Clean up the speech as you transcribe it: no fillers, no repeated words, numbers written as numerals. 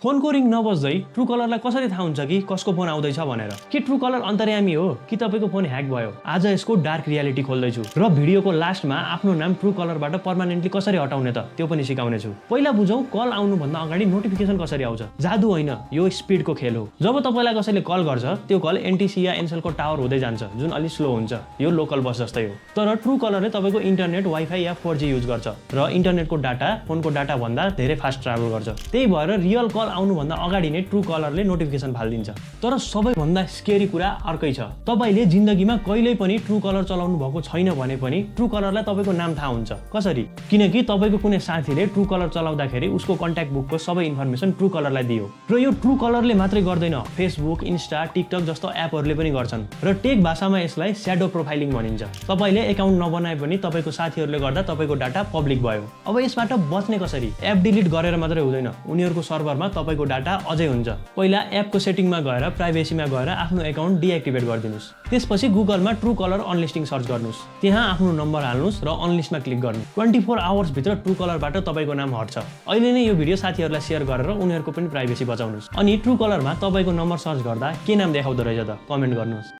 फोनको ring नबज्दै true कलरलाई कसरी थाहा हुन्छ कि कसको फोन आउँदैछ भनेर? के ट्रु कलर अन्तर्यामी हो कि तपाईको फोन ह्याक भयो? आज यसको डार्क रियालिटी खोल्दैछु र भिडियोको लास्टमा आफ्नो नाम ट्रु कलरबाट पर्मानेन्टली कसरी हटाउने त त्यो पनि सिकाउने छु। पहिला बुझौं कल आउनुभन्दा अगाडि नोटिफिकेसन कसरी आउँछ। जादु होइन, यो स्पिडको खेल हो। जब तपाईलाई कसैले कल गर्छ त्यो कल एनटिसी या एनसेलको टावर हुँदै जान्छ जुन अलि स्लो हुन्छ। यो लोकल बस जस्तै हो। तर ट्रु कलरले तपाईको इन्टरनेट वाइफाई या 4G युज गर्छ र इन्टरनेटको डाटा फोनको डाटा भन्दा धेरै फास्ट ट्राभल गर्छ। त्यही भएर रियल कल आउनुभन्दा अगाडि नै ट्रु कलरले नोटिफिकेसन फालिदिन्छ। तर सबैभन्दा स्केरी कुरा अर्कै छ। तपाईले जिन्दगीमा कहिल्यै पनि ट्रु कलर चलाउनु भएको छैन भने पनि ट्रु कलरलाई तपाईको नाम थाहा हुन्छ। कसरी? किनकि तपाईको कुनै साथीले ट्रु कलर चलाउँदाखेरि उसको कन्ट्याक्ट बुकको सबै इन्फर्मेसन ट्रु कलरलाई दियो। र यो ट्रु कलरले मात्रै गर्दैन, फेसबुक, इन्स्टा, टिकटक जस्तो एपहरुले पनि गर्छन्। र टेक भाषामा यसलाई स्याडो प्रोफाइलिङ भनिन्छ। तपाईले एकाउन्ट नबनाए पनि तपाईको साथीहरुले गर्दा तपाईको डाटा पब्लिक भयो। अब यसबाट बच्ने कसरी? एप डिलिट गरेर मात्रै हुँदैन, उनीहरुको सर्भरमा तपाईको डाटा अझै हुन्छ। पहिला एपको सेटिङमा गएर प्राइभेसीमा गएर आफ्नो एकाउन्ट डिएक्टिभेट गरिदिनुस्। त्यसपछि गुगलमा ट्रु कलर अनलिस्टिङ सर्च गर्नुस्। त्यहाँ आफ्नो नम्बर हाल्नुस् र अनलिस्टमा क्लिक गर्नु। 24 आवर्स भित्र ट्रु कलरबाट तपाईको नाम हट्छ। अहिले नै यो भिडियो साथीहरुलाई शेयर गरेर उनीहरुको पनि प्राइभेसी बचाउनुस्। अनि ट्रु कलरमा तपाईको नम्बर सर्च गर्दा के नाम देखाउँदो रहेछ त कमेन्ट गर्नुस्।